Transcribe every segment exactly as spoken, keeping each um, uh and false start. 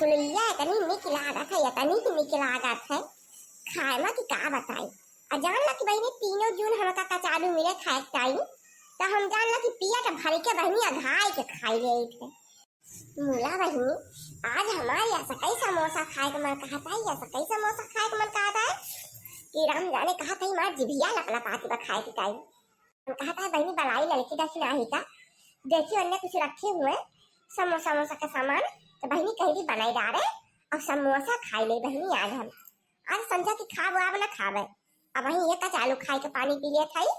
फुलैया इतनी निक लागत है, इतनी ही निक लागत है, खाए मा कि का बताई। आ जान ला कि बहिनी, तीनों जून हमका कचालू मिले खाए के टाइम, त हम जान ला कि पिया के भर के बहिनी अघाई के खाई लेइत है। मुला बहिनी, आज हमार या सकई समोसा खाए के मन कहत है, या सकई समोसा खाए के मन कहत है कि राम जाने कहत है, हमार जिभिया लपलपात बा खाए के टाइम। हम कहत है, बहिनी, बलाई ललकी दखिनाही का, देखी ओन्ने कुछ रखे हुए समोसा वमोसा का सामान, तो बहिनी कह दी बनाई डारे और समोसा खाई ले बहिनी। आज हम, आज संझा की खाब अब ना खाबे, अब वहीं ये कचालू खाई के पानी पी लेत हई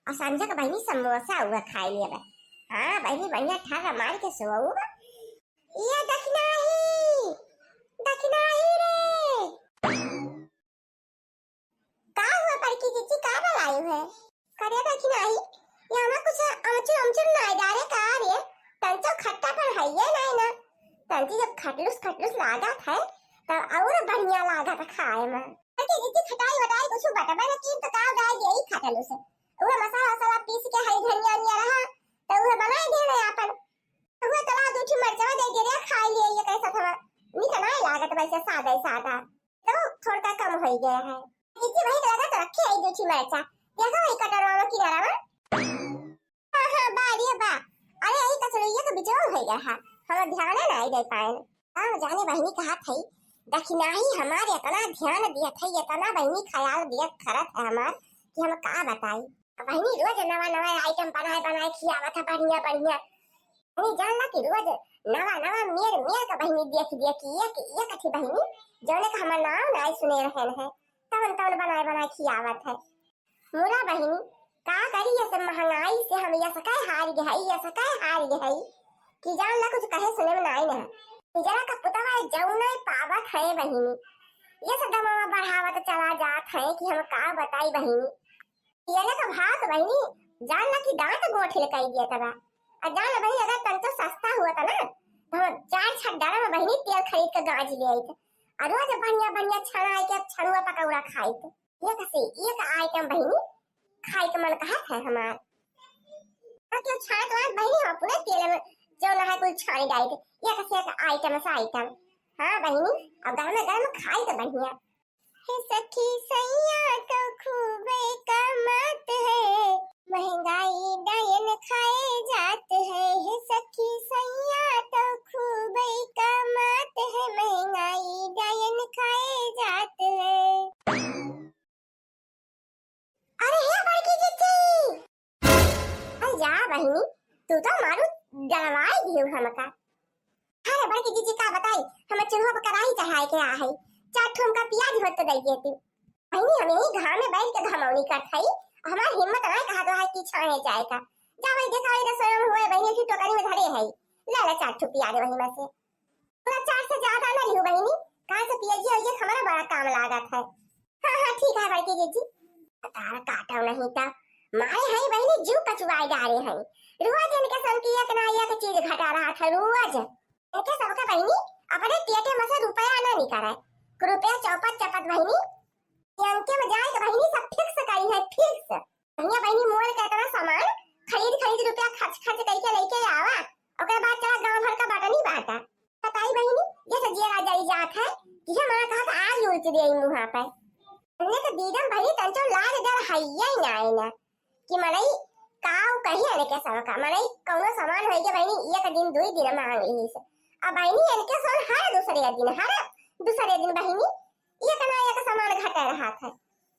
और संझा के बहिनी समोसा हुआ खाई लेबे। हाँ बहिनी, बढ़िया ठर्रा मार के सोऊ। ये दखिनाही, दखिनाही रे। का हुआ बड़की जीजी, का बलायु है? करे दखिनाही, यहाँ कुछ अमचूर अमचूर नाई डारे का रे? तंचो खट्टा पर हइये नाई ना। तंची जब खटलुस खटलुस लागत है, तब और बढ़िया लागत है खाए में। बड़की जीजी खटाई वटाई कुछ बटबे न की, तो का डाल यही खटलुस है। वो मसाला वसाला पीस के हरी धनिया निया रहा, तो वो बनाई दे रहे अपन। तो वो चला दो ठो मरचवा दे दे रे, खाई लिए ये कैसा था। निक नाई लागत वैसे सादा ही सादा। तो थोड़ा कम हो गया है। जीजी वही लगा तो रखे है दो ठो मरचा। देखो वही कटोरा में किनारा में। हाँ, हाँ, बा रे बा। अरे, यही कचड़िया के बिचवा हो गया है। हम ध्यान नाई दे पाए। हाँ, जाने बहिनी कहत है, दखिनाही हमार इतना ध्यान दियत है, इतना बहिनी ख्याल दियत करत है हमार कि हम का बताई। बहिनी रोज नवा नवा आइटम बनाए बनाए खियावत है, बढ़िया बढ़िया। बहिनी जान ला कि रोज नवा नवा मेर मेर का बहिनी देख देख एक एक थी बहिनी, जौने का हमार नाम नाई सुने रहन है, तवन तवन बनाए बनाए खियावत है। मुला बहिनी, का करी, ये सब महंगाई से हम ये सकाय हार गए हई, ये सकाय हार गए हई कि जान ला कुछ कहे सुने में नाई ना। जरा का पुतवा जौने पावत है बहिनी, ये सब दमवा बढ़ावत चला जात है कि हम का बताई बहिनी। पियले का भात बहिनी, जान ला कि दांत गोठिल कई दिया तबा। आ जान ला बहिनी, अगर तंचो सस्ता हुआ था ना, तो हम चार छह डरा में बहिनी तेल खरीद के गाज ले आई थे। और रोज बढ़िया बढ़िया छना आई के छनुआ पकौड़ा खाई थे। एक से एक आइटम बहिनी खाए के मन कहत है हमार। तो क्यों छाट वाट बहिनी हो, पूरे तेल में जो ना है कुल छानी डाली थे। एक से एक आइटम से आइटम। हाँ बहिनी, अब गरम गरम खाई तो बढ़िया। हे सखी सैया तो खूबे कमात है, महंगाई डायन खाए जात है। हे सखी सैया तो खूबे कमात है, महंगाई डायन खाए जात है। अरे हे बड़की जीजी, अरे जा बहिनी, तू तो मारू डरवाई दियो हमका। अरे बड़की जीजी का बताई, हम चूल्हा पर कढ़ाई चढ़ाए के आ है, चार ठो हमका पियाज होत दे दे तू। बहिनी हम यही घाम में बैठ के घमौनी करत हई, हमार हिम्मत ना कहत है कि छाए जाए का। जा वही देखा वही रसोई में हुए बहिनी की टोकरी में धरे है, ले ले चार ठो पियाज वही में से। पूरा चार से ज्यादा ना लिहू बहिनी, कहाँ से पियजिया होइए, हमारा बड़ा काम लागत है। हाँ, हाँ, ठीक है बड़की जीजी। तार काटो नहीं तो मारे हैं बहिनी, जीव कचुआए डारे हैं। रोज इनके सन की एक ना एक चीज घटा रहा था, रोज। इनके सबके बहिनी अपने पेटे में से रुपया ना निकाले, रुपया चौपट चपत बहिनी। इनके में जाए तो बहिनी सब फिक्स करी है, फिक्स। भैया बहिनी मोल के इतना सामान खरीद खरीद रुपया खर्च खर्च करके लेके आवा, ओकर बाद चला गांव भर का बटनी बांटा। बताई बहिनी, ये तो जिया राजा ई जात है कि ये मना कहा था आज उल्टी दे मुंह पे। हमने तो दीदम बहिनी तंचो लाज डर हइये ना आए ना कि मनई काऊ कही इनके सबका, मनई कौनो सामान होई के बहिनी एक दिन दुई दिन मांग ली से। अब बहिनी इनके सोन हर दूसरे दिन, हर दूसरे दिन बहिनी एक ना एक सामान घटे रहा था।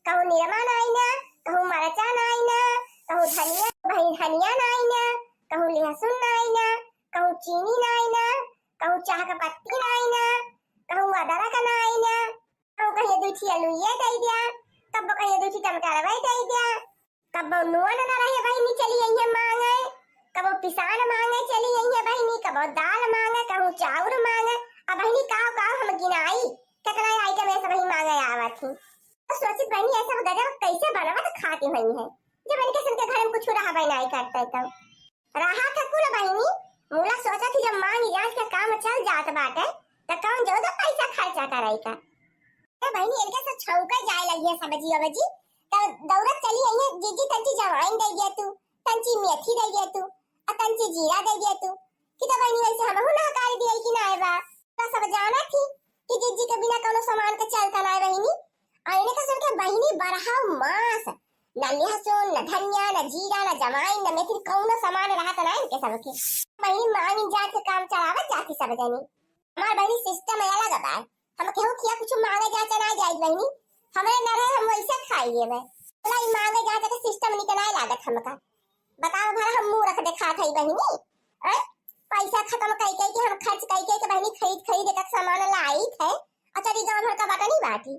कहूँ निरमा नाई ना, कहूँ मरचा नाई ना, कहूँ धनिया, बहिनी धनिया नाई ना, कहूँ लहसुन नाई ना, कहूँ चीनी नाई ना, कहूँ चाह का पत्ती नाई ना, कहूँ अदरक नाई ना, कहूँ कहिए दुई ठी अलुइये दे दिया, कब कहिए दुई ठी टमाटर वही दे दिया। कबो नून न रहे बहिनी चली अइहे मांगे, कबो पिसान मांगे चली अइहे बहिनी, कबो दाल मांगे, कहूँ चाउर मांगे। अब बहिनी काव काव हम गिनाई, कितना आइटम ऐसे बहिनी मांगे आवत ही। तो सोचित बहिनी ऐसा गजब कैसे बनवत खाती हुई है, जब इनके सबके घर में कुछ रहबे नहीं करते तो। रहा था कुल बहिनी, मुला सोचा थी जब मांग जांच के काम चल जात बाटे, तो कौन जो तो पैसा खर्चा करे का। ए बहिनी, इनके से छौंका जाए लगी है सब्जी वब्जी, तो दौड़त चली आई है, "जीजी, तंची जवाइन दे दिया तू, तंची मेथी दे दिया तू, और तंची जीरा दे दिया तू।" कि तो बहिनी, वैसे हमहू ना कर दिए कि ना आए बा। बस अब जाना थी कि जिज्जी के बिना कौनो सामान के चलता ना है बहिनी। और इनके सबके बहिनी बरहा मास, न लहसुन, न धनिया, न जीरा, न जमाइन, न मेथी, कौनो सामान रहत ना इनके सबके। बहिनी मांगिन जात के काम चलावत जाती सब जनी। हमार बहिनी system अलग बा। हम केहू किया कुछ मांगे जाए चाहे ना जाए बहिनी, हमरे न रहे हम वैसे खाई लेबे। बोला ई मांगे जाए के system निक ना लागत हमका। बताओ भला हम मूरख देखात हई बहिनी। हैं? पैसा खत्म कई कई के हम खर्च कई कई के बहिनी खरीद खरीद एक एक सामान लाइत है। अच्छा दी गाँव भर का बटनी बाटी।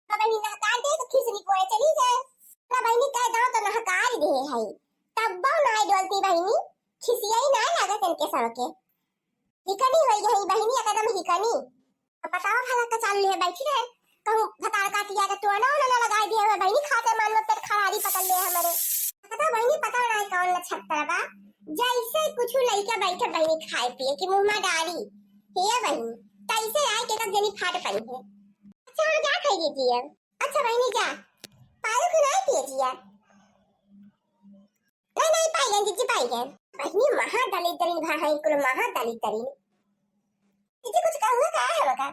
तो बहिनी नहकार दे तो खिसनी कोड़े चली जाए। तो बहिनी कह दो तो नहकार दे है। तब बहु नाई डोलती बहिनी, खिसियाई नाई लागत इनके सबके। हिकनी होई गई बहिनी एकदम हिकनी। अब बताओ भला कचालू लिहे बैठी रहे, कहूँ भतार काटिया के टोना ओना ना लगाई दिए हुए बहिनी, खाते मन में पेट खराबी पकड़ ले हमरे। पता बहिनी, पता ना कौन नक्षत्र बा, जैसे कुछ लइका बैठे बहिनी खाए पिए कि मुँह में डाली, हे बहिनी, तैसे आए के तब जनी फाट पड़ी है। अच्छा हम जा खाई दीजिए। अच्छा बहिनी जा, पारू के नहीं पिए जिया। नहीं, नहीं, पाई गए, जीजी, पाई गए। बहिनी, महा दलिद्दरिन भा है, कुल महा दलिद्दरिन। जीजी, कुछ कहूँगा का है बका?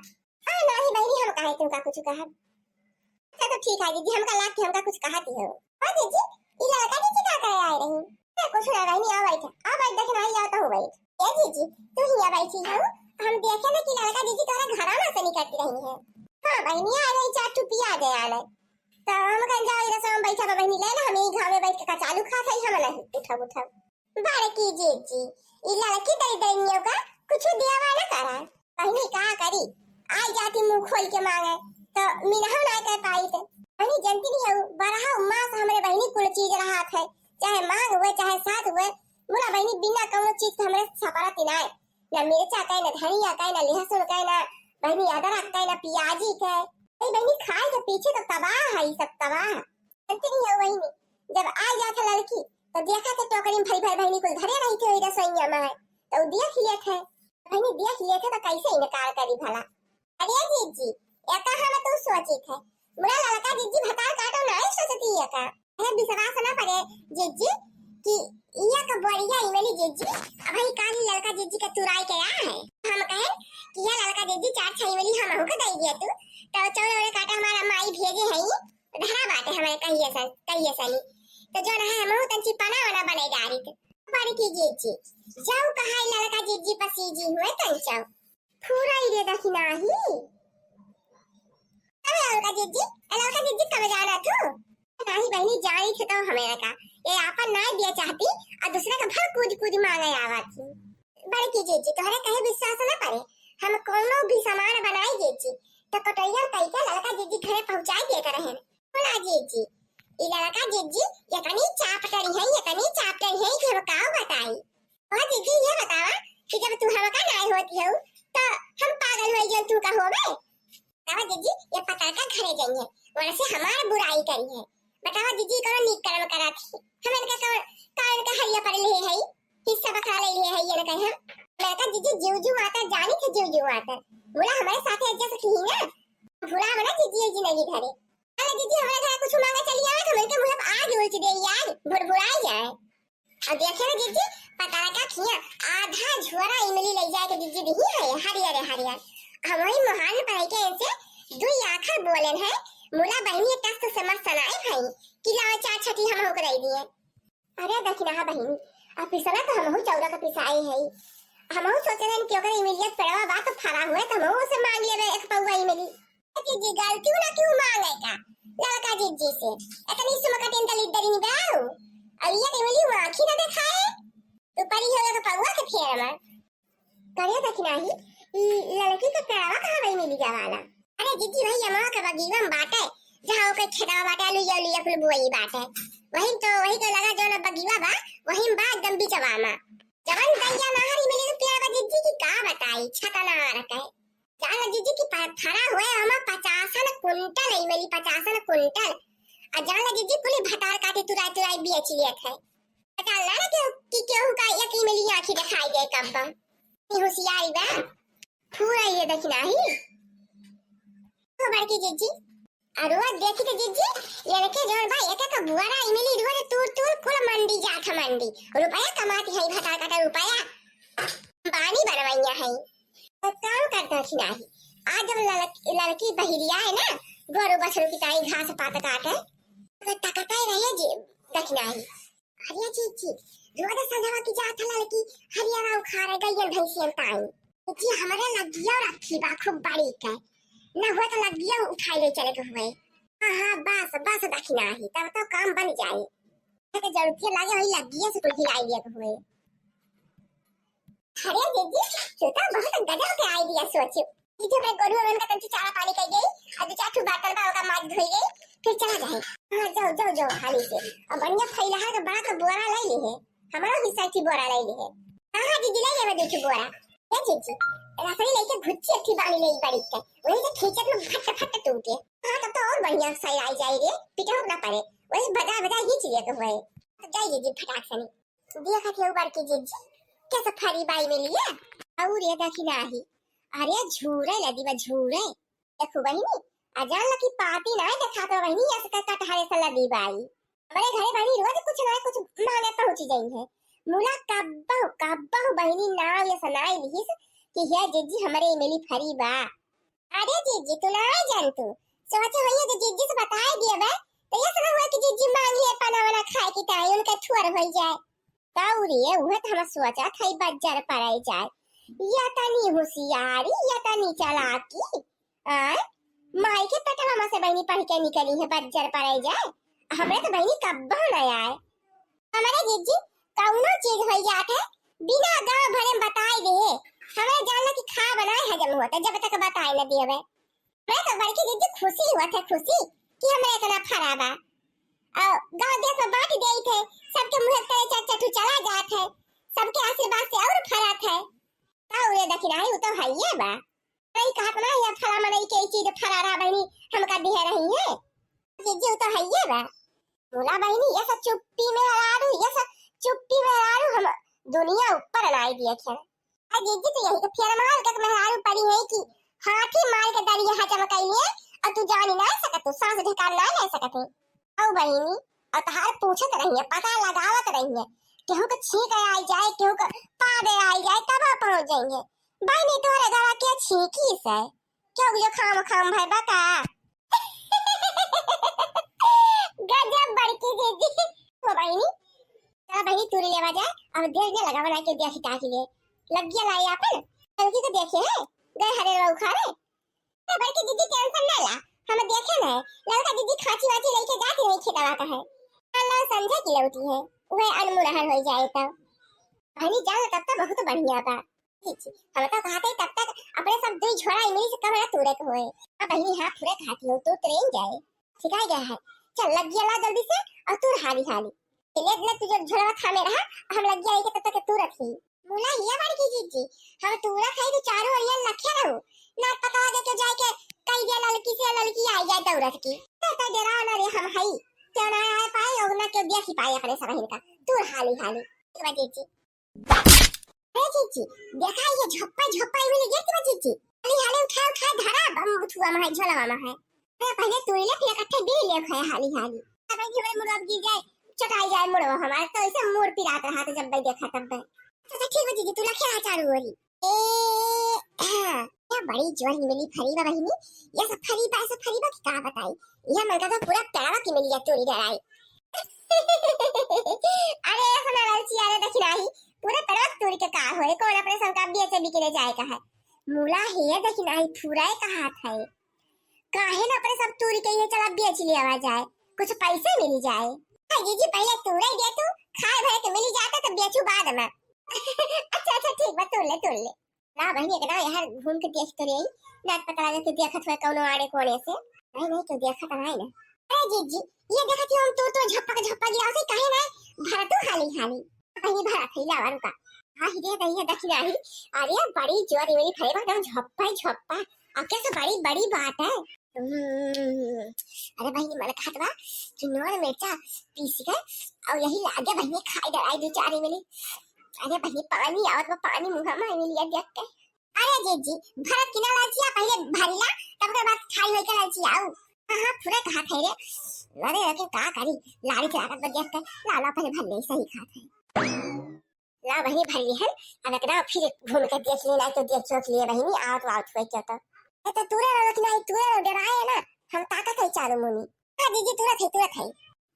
हाँ, नहीं बहिनी, हम काहे तुमका कुछ कहा? अच्छा, तो ठीक है जीजी, हमका लाग के हमका कुछ कहा थी हो। हाँ जीजी, ई लड़का जीजी का करे आए रही? ए, कुछ ना बहिनी, आओ बैठ, आओ बैठ, देख ना, आओ तो हो बैठ। ए जीजी, तू हिया बैठी हो, हम देखे ना कि लड़का जीजी तोरा घरा में से निकलती रही है। हाँ बहिनी, आ गई, चार टुपिया दे आले। तो हम कहें, "जाओ, इधर से हम बैठा बा बहिनी, ले ना, हम यही घाम में बैठ के कचालू खात हई, हम नहीं उठब, उठब।" बड़की जीजी, ई लड़की दई दइनियों का कुछ दियावा ना करा। बहिनी का करी, आई जाती मुंह खोल के मांगे, तो मिनहो ना कह पाई थे। बहिनी जनती नहीं हऊ, बरहा मास हमरे बहिनी कुल चीज रहा थे, चाहे मांग हुए, चाहे साथ हुए, मुला बहिनी बिना कौनो चीज के हमरे सपरत ही ना है। ना मिर्चा कहे, ना धनिया कहे, ना लहसुन कहे, ना बहिनी अदरक कहे, ना पियाजी कहे। ए बहिनी, खाए के पीछे तो तबाह है, ई सब तबाह। जानती नहीं हो बहिनी, जब आ जात है लड़की, तो देखा थे टोकरी में भरी भरी बहिनी कुल धरे रही थे, रसोईया में है, तो उ देख लिए थे। बहिनी देख लिए थे, तो कैसे इनकार करी भला? अरे जीजी, एका हम तू सोची थे, मुला लड़का जीजी भतार काटो ना सोचती है का? अरे विश्वास ना पड़े जीजी कि इया का बोरिया इमली जीजी, अब ही काली लड़का जीजी के तुराई के आ है। हम कहे कि यह लड़का जीजी चार छह इमली हम हमको दे दिया तू, तो चौरे ओरे काटा हमारा माई भेजे है, धरा बाटे हमारे कहिए सन, कहिए सनी। तो जो ना है हमहू तंची पना वना बने जा रही थे। बड़की जीजी, जाऊ कहा लड़का जीजी पसीजी हुए तंचो। फुराई रे दखिनाही। अरे ललका जिज्जी, ए ललका जिज्जी, कब जाना तू? नाही बहिनी, जानी थे तो हमें का। ये आपन नाई दिया चाहती, आ दूसरे का भर कूद कूद मांगे आवा थी। बड़की जिज्जी, तोहरे कहे विश्वास न पड़े। हम कोनो भी सामान बनाई जिज्जी, तो कटोरिया कई के ललका जिज्जी घरे पहुंचाई दे के रहेन। बोला जिज्जी, ई ललका जिज्जी, इतनी चापटरी है, इतनी चापटरी है कि हम का बताई। ओ जिज्जी, ये बतावा कि जब तू हमका नाई होती हो, तो हम पागल होई जन तू का होबे? बतावा जिज्जी, ये पतरका घरे जाइए, वहाँ से हमार बुराई करी है। बतावा जिज्जी, कौन नीक कर्म करा थी? हम इनका कौन, का इनका हरिया पर ले है, हिस्सा बखरा ले लिए है, ये ना कहे हम। मैं कहा जिज्जी, जीव जीव आता, जानी थे जीव जीव आता। बोला हमारे साथ है जैसे की ना, भुला मना जिज्जी, जिंदगी घरे। अरे जिज्जी, हमारे घर कुछ मांगे चली आवे, तो हम इनके मुंह पर आग उलट दे, आग भुरभुराई जाए। अब देखे ना जिज्जी, पतरका खिया आधा झोरा इमली ले जाए के जिज्जी दिही है, हरियर हरियर। हम वही मोहान पर के इनसे दुई आखर बोलेन है, मुला बहिनी टस से मस्त नाई भाई, कि लाओ चार छठी हम होकर दे दिए। अरे दखिनाहा बहिनी, अब पिसना तो हमहू चौरा का पिसाए है। हमहू सोचे रहन कि ओकर इमलिया पेड़वा बा तो फरा हुए, तो हमहू से मांग लेबे एक पौवा इमली। जिज्जी, गलती ना क्यों मांगे का? ललका जिज्जी से। इतनी सुमकटिन दलित दरिन बाऊ। अब ये केवली आँखी ना दिखाए। तू परी हो तो पगुआ के फेर में। करे दखिनाही, ई लड़की के पेड़वा कहाँ भाई मिली जावाला? अरे जिज्जी भाई, अमवा के बगीवा में बाटे, जहाँ ओके खेतवा बाटे, आलू या, आलू या कुल बुआई बाटे। वही तो, वही तो लगा जो ना बगीवा बा, वही में बा एकदम बिचवा में। जवन दैया नहरी मिली तो पेड़ बा जिज्जी की का बताई, छता ना रखे। जान ला जिज्जी की प-, फरा हुए हमा पचासन कुंटल है, मेरी पचासन कुंटल। आ जान ला जिज्जी कुली भतार काटे तुराई तुराई बेच लियत है। पता ना ना क्यों, कि क्यों का एक ही मेरी आँखी दिखाई दे कब्बा। इतनी होशियारी बा। पूरा ये दखिनाही। तो बड़की जिज्जी। अरुआ देखी तो जिज्जी, ये देखे जौन बा, एक एक बुआरा इमली ढोरे तूर तूर कुल मंडी जात है मंडी। रुपया कमाती है भतार काटे रुपया। बानी बनवैया है। तो काम करता दखिनाही। आज जब लड़क-, लड़की बहिरिया है ना, गोरू बछरू की ताई घास पात काटे, तो तकते रहे जी दखिनाही। अरे जीजी, रोज संझवा की जात है लड़की हरियावा उखाड़े गइयन भैंसियन ताई। जी, हमरे लगिया रखी बा खूब बड़ी के, न हुआ तो लगिया उठाई ले चले के हुए। हाँ, हाँ, बस, बस दखिनाही, तब तो काम बन जाए। के जरूरत लागे, वही लगिया से कुल हिलाई लिया के हुए। अरे दीदी, तू तो बहुत गजब के idea सोची। ई जो मैं गोरू मन का तंची चारा पानी कर गई, और दो चार ठो बाटल बा, ओका माज धोई गई, फिर चला जाए। हाँ, जाओ, जाओ, जाओ, हाली से। और बढ़िया फैला है, तो बड़ा तो बोरा ले ली है, हमारा हिस्सा की बोरा ले ली है। हाँ, हाँ, दीदी, ले लेवे दो ठो बोरा। ए जीजी, रसोई लेके घुच्ची अच्छी बानी ले बड़ी के, वही से खींचत में फट फट टूटे। हाँ, तब तो और बढ़िया सही आई जाए रे, पिटहो ना पड़े, वही बजा बजा ही चीजे के हुए। तो जाइए जी फटाक से नहीं। देखत है बड़की जीजी, कैसे फरी बाई मिली है? और ये दखिनाही, अरे झूरे लदी बा, झूरे। देखो बहिनी, अजान लकी पाती ना देखा तो बहिनी, ऐसे का कटहरे से लदी बाई। हमरे घरे बहिनी रोज कुछ ना कुछ मांगे पहुंची जाई है। मुला कब्बहु, कब्बहु बहिनी नाव ये सुनाई लिहिस कि हे जीजी हमरे मिली फरी बा। अरे जीजी, तू ना जान तू। सोचे होइए जो जीजी से बताए दिए बे, तो ये सब हुआ कि जीजी मांगी है पना वना खाए की ताई, उनका थुअर होई जाए। ताऊ रे, उहे तो हम सोचत हई बज्जर पड़ाई जाए। या तनी होशियारी, या तनी चालाकी। आय, माई के पेटवा में से बहिनी पढ़ के निकली है, बज्जर पड़ाई जाए। हमरे तो बहिनी कब्बो न आए। हमरे जीजी कौनो चीज होई जात है, बिना गाँव भरे में बताए दे। हमरे जानला कि खा बनाए हजम होता, जब तक बताए न दिए। मैं तो बड़की दीदी खुशी हुआ था, खुशी कि हमरा इतना फरा बा। और गाँव देश में बांट देई थे, सबके मुँह करे चार चार ठो चला जात है, सबके आशीर्वाद से और फरा थे। का उरे दखिनाही, उ तो हइये बा। नहीं कहत ना, ये फला मनई के ई चीज फरा रहा बहिनी, हमका दिहे रही है। जीजी, उ तो हइये बा। बोला बहिनी, ये सब चुप्पी में हरारू, ये सब चुप्पी में हरारू, हम दुनिया ऊपर लाई दिए थे। आ जीजी, तू यही के फेर मार के मेहरारू पड़ी है कि हाथी मार के दरिया हजम कैलिए, और तू जानी ना सकत, तू सांस ढकान ना ले सकत है। औ बहिनी, और तहार पूछत रहिए, पता लगावत रहिए, केहू के छींक आई जाए, केहू के पादे आई जाए, तब पहुंच जाइए। बहिनी, तोहरे गला के छींकी से क्यों जो खाम खाम भय बा का? गजब बड़की दीदी। ओ बहिनी, चला बहिनी, तूरी लेवा जाए, अब देर न लगा, बना के देखी ताकि ले। लग गया लाई आपन, लड़की के देखे है, गए हरे रवा उखाड़े। तो बड़की दीदी tension ना ला, हम देखे न, लड़का दीदी खांची वाची लेके जाती नहीं खेतवा का है। ला समझे की लौटी है, वह अनमुरहर हो जाए तो। बहिनी जान तब तो बहुत बढ़िया बा। ठीक, हम तो कहते तब तक अपने सब दुई झोड़ा इमली से कम ना तोड़े के होए। अब बहिनी हाँ पूरे खाती हो, तो ट्रेन जाए। सिखाई गया है। चल लग गया ला जल्दी से और तू हाली हाली। ले, ले, तू जब झोलवा थामे रहा, हम लग गया के तब तक तू रखी। मुला हिया बड़की जीजी, हम तू रख है तो चारों ओरिया लखे रहू। ना पकवा दे के जाए के कह दिया ललकी से ललकी आई जाए दौड़त की। तो, तो डरा ना रे हम हई। क्यों ना आए पाए और ना क्यों देखी पाए अपने सब इनका। तू हाली हाली। जीजी। ए जीजी, देखा ये झप्पा, झप्पा इमे लगे बा जीजी। हाली हाली उठा, उठा धरा, बम उठुआ में है, झोलवा में है। अरे पहले तू ले, फिर इकट्ठे बीन ले खाए हाली हाली। अब ये मेरे मुड़वा गिर जाए, चटाई जाए मुड़वा हमारे, तो ऐसे मुड़ पिरात रहा था जब मैं देखा तब मैं। तो, तो ठीक बा जीजी, तू लखे रहा चारू ओरी। ए, क्या बड़ी जोर मिली फरी बा बहिनी, ये सब फरी बा, ये सब फरी बा कि का बताई, ये मन का तो पूरा पेड़वा की मिली है तोरी डराई। अरे सुना ललची, अरे देखी नाही, पूरे पेड़वा की तोरी के का होए, कौन अपने सब का बेचे बिकने जाए का है। मुला है देखी नाही, पूरा का हाथ है। काहे ना अपने सब तूरी के ये चला बेच लिया जाए, कुछ पैसे मिल जाए। हाँ जीजी, पहले तूरे दे तू, खाए भरे के मिल जाता तो बेचू बाद में। अच्छा, अच्छा, ठीक बा, तोड़ ले, तोड़ ले। ना बहिनी, एक ना यहाँ घूम के देख तो रही, ना पता लगे कि देखत हुए कौनो आड़े कोने से। नहीं, नहीं, तो देखत नहीं ना। अरे जीजी, ये देखत ही हम तोड़ तोड़ झप्पा के झप्पा गिरा से काहे ना भरा तू हाली हाली। बहिनी भरा थैला वारू का। हाँ, ही दे दही है, दखिनाही। अरे, बड़ी जोर मेरी फरे बा, एकदम झप्पा ही झप्पा। अब कैसे बड़ी, बड़ी बात है। हम्म, अरे बहिनी, मन कहत बा कि नून मिर्चा पीस के और यही लागे बहिनी खाई डराई दो चार मिली। अरे बहिनी, पानी आवत बा, पानी मुँह में मिलिया देख के। अरे जीजी, भरत की ना ललचिया पहले भरी ला, तब के बाद खाई होई के ललचिया आऊ। हाँ, हाँ, पूरा कहा थे रे। अरे, लेकिन का करी, लाड़ी के लागत बा देख के, ला, ला, पहले भर ले, सही कहा थे। ला बहिनी भर लिहन, अब एक दाव फिर घूम के देख ली, नाहीं तो देख सोच लिए बहिनी, आवत आवत हुए क्यों तो। ए तो तुरे रहो कि नाहीं, तुरे रहो, डराए ना, हम ताकत है चारों मुनी। हाँ जीजी, तुरत है, तुरत है।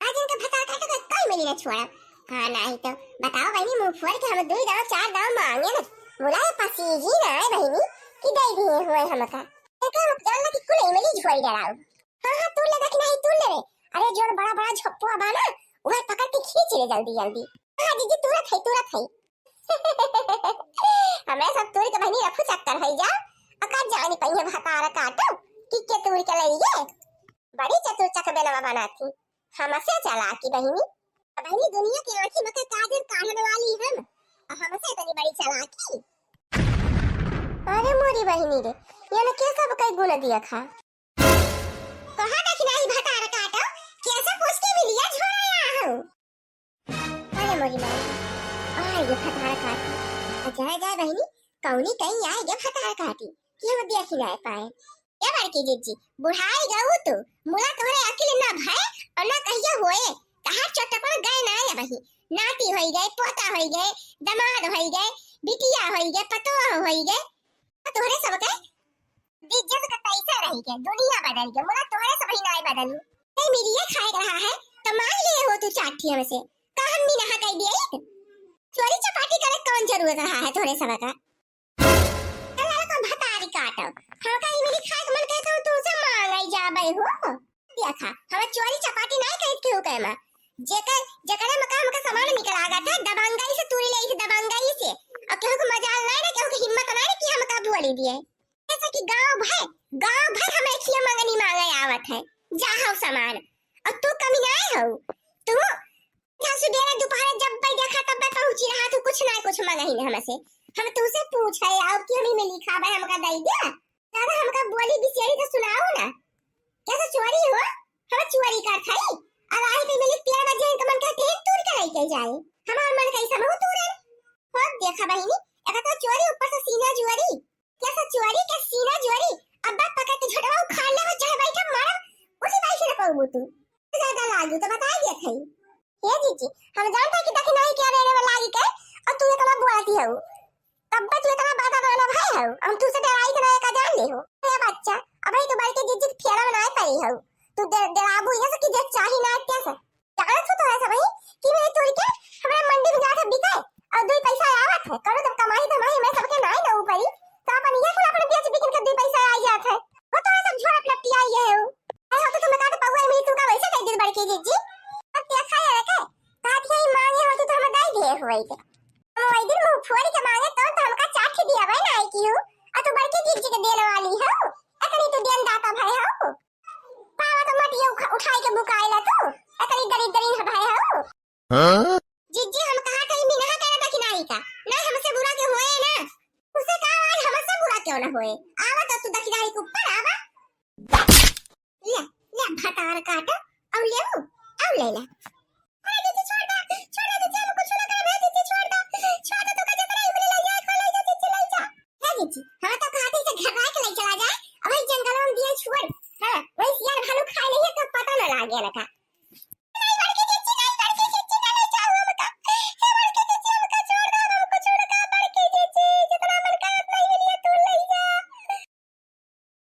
आज इनका भतार काटो का कोई मिली ना छोड़ा। हाँ, नाहीं तो बताओ बहिनी, मुँह फोड़ के हम दुई दाव, चार दाव माँगे ना। मुला ये पसीजी ना आए बहिनी, कि दे दिए हुए हमका। इनका हम जानला कि कुल इमली झोरी डराओ। हाँ, हाँ, तूर ले, देखी नाहीं, तूर ले रे। अरे, जोन बड़ा, बड़ा झप्पुआ बा ना, उहे पकड़ के खींच ले जल्दी, जल्दी। हाँ, जीजी, तुरत है, तुरत है। हमरे सब तूर के बहिनी रफू चक्कर है जा। अका जानी पहिए भतार काटो, कि के तूर के लइए। बड़ी चतुर चकबेलवा बनाती, हमसे चालाकी बहिनी। बहिनी, दुनिया के आँखी में के काजर काढ़न वाली हम, और हमसे इतनी बड़ी चालाकी। अरे मोरी बहिनी रे, ये न के सब कई गुण दिया खा। कहा देखी नाहीं भतार काटो, कैसे पूछ के मिलिया झोरा हो। अरे मोरी माई, आए गे भतार काटी। आ जाए जाए बहिनी, कौनी कहीं आए गे भतार काटी, कि हम देखी ना पाए। ए बड़की जिज्जी, बुढ़ाई गऊ तू, मुला तोहरे अकिल ना भय और ना कहिया होए। तहार चोटपन गए ना आए बही। नाती होई गए, पोता होई गए, दमाद होई गए, बिटिया होई गए, पतोह होई गए। तोहरे सबके बिज्जत का पैसा रही के दुनिया बदल के, मुला तोहरे सब ही नाय बदलू। नहीं मिलिए खाए रहा है, तो मांग लिए हो तू चार ठी हमसे। का हम भी नहा कह दिए? चोरी चपाटी करे कौन जरूरत रहा है तोहरे सब का? चल, लाला कौन भतारी काटो। हमका ई मिली खाए के मन कहता हूँ, तुमसे मांग आई जाबे हो। देखा, हम चोरी चपाटी नाय कहित केहू के माँ। जेकर, जेकरे में का हमका सामान निकल आगा था, दबंगई से तूरी ले, इसे दबंगई से। और केहू के मजाल नाय ना, केहू के हिम्मत नाय ना कि हमका बोली दिए। जैसे कि गांव भर, गांव भर हमरे खिया मंगनी मांगे आवत है, जा हो सामान। और तू कमी नाय हो, तू जहाँ सुबेरे दोपहर जब भी देखा तब भी पहुंची रहा, तू कुछ ना कुछ मंगही ना हमसे। हम तुमसे पूछे आओ कि हमी में लिखा बा, हमका दई दिया। दादा, हमका बोली बिसेरी तो सुनाओ ना। कैसे चोरी हो? हम चोरी कर खाई। अब आई पे मिली तेरह बजे इनका मन का तेल तूर के लेके जाए। हमार मन कैसा महू तूरन। हो देखा बहिनी, एक तो चोरी ऊपर से सीना जुआरी। कैसे चोरी के सीना जुआरी? अब बात पकड़ के झोटवा उखाड़ ले हो, चाहे बैठा मारम, उसी बाई से न पाऊ तू। ज्यादा लागी तो बताई देत हई। हे जीजी, हम जानत हई कि दखिनाई के अरे रे लागी के, और तू इतना बोलती हऊ। तब तू इतना बड़ा बड़ा भाई हऊ, हम तुझसे डराई के ना का जान ले हो। ए बच्चा, अबे तो बड़के जीजी के फेरा में ना पड़ी हऊ। तू डर-, डराबू ये से कि जे चाही ना कैसे? जानत हो तो है सब ही कि मैं तोरी के हमरा मंडी में जाके बिकाए और दो पैसा आवत है। करो जब कमाई धमाई में सबके नाई ना ऊपरी, तो अपन ये कुल अपन बेच बिकिन के दो पैसा आई जात है। वो तो सब झोरत लपटी आई है हो। अरे हो तो तुम बता दो पौआ में तुमका वैसे कह दिल बड़के जीजी। अब क्या खाए रखे? कहा थे मांगे हो तो हम दे दिए हुए के। हम वही दिन मुंह फोड़ के मांगे तो, तो हमका चाट दिया भाई ना आई की हो। और तू बड़के जीजी के देने वाली हो। अतनी तू देन दाता भाई हो। पावा तो मटिया उठा-, उठाई के बुकाएला तू। अतनी दरिद्रीन है भाई हो। हाँ? जीजी, हम कहा कहीं मिनहा करे दखिनाई का। ना हमसे बुरा के होए ना। उसे कहा आज हमसे बुरा क्यों ना होए। आवा तो तू दखिनाई के ऊपर आवा। ले, ले भतार काटो। और ले वो, और ले ले। अरे जीजी छोड़ दे, छोड़ दे जीजी, हम कुछ ना करे जीजी, छोड़ दे। छोड़ दे, तू का जतरा इमली ले जाए, खा ले जा जीजी, ले जा। हे जीजी, हम तो कहा थे इसे घर के ले चला जाए। अब वही जंगल में दिए छोड़। हाँ, वही सियार भालू खाए नहीं है तो पता ना लागे लगा।